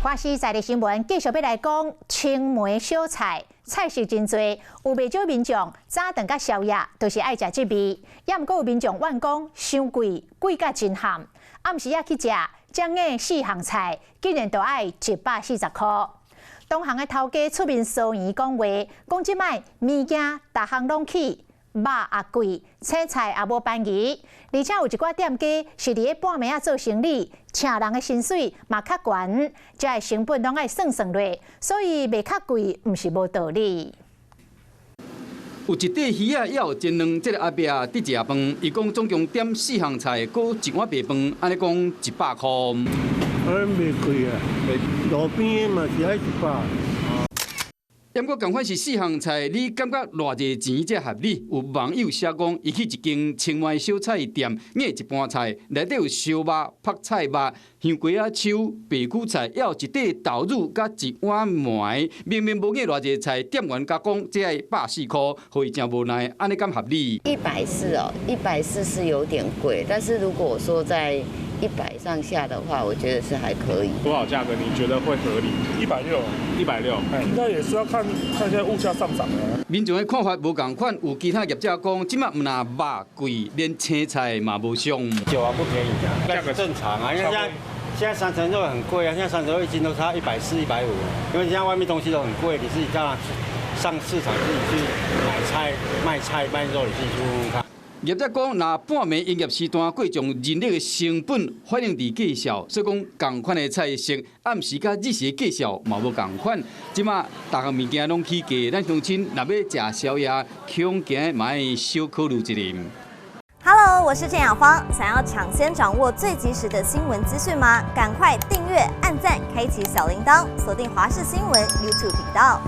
華視在地新聞繼續欲來講青梅小菜，菜色真濟，有袂少民眾早頓佮宵夜都是愛食這味，也毋過有民眾怨講傷貴，貴甲真譀。暗時仔去食，整个四項菜竟然都愛140箍。同行的頭家出面聲言講話，講這擺物件逐項攏起，肉也貴，青菜也無便宜，而且有一寡店家是佇咧半暝仔做生理，請人的薪水嘛較懸，這个成本攏愛算算落，所以賣較貴毋是無道理。有一塊魚仔，也有煎卵，這个阿伯佇食飯，伊講總共點四項菜，閣一碗白飯，按呢講100箍。啊，袂貴啊，路邊的嘛是愛100。毋過仝款是四項菜，你感覺偌濟錢才合理？有網友寫講，伊去一間青梅小菜店，嗌一盤菜，內底有燒肉、曝菜肉、香瓜仔鬚、白韭菜，還有一塊豆乳佮一碗糜。明明無嗌偌濟菜，店員共講這愛140箍，予伊誠無奈，按呢敢合理？一百四哦，一百四是有點貴，但是如果說在100上下的話，我覺得是還可以。多少價格你覺得會合理？160，160，應該也是要看看現在物價上漲啊。民眾的看法無仝款，有其他業者講，這擺毋但肉貴，連青菜嘛無俗。酒啊不便宜啊，價格正常啊，因為現在三層肉很貴啊，現在三層肉一斤都差140、150，因為現在外面東西都很貴，你自己上市場自己去買菜、賣菜、賣肉，你自己去問問看。業者講，若半暝營業時段過將人力的成本反映佇價數，所以講仝款的菜色，暗時佮日時的價數嘛無仝款。這擺逐項物件攏起價，咱鄉親若欲食宵夜，恐驚嘛愛小考慮一下。 Hello，我是鄭雅芳，想要搶先掌握最及時的新聞資訊嗎？趕快訂閱、按讚、開啟小鈴鐺，鎖定華視新聞 YouTube 頻道。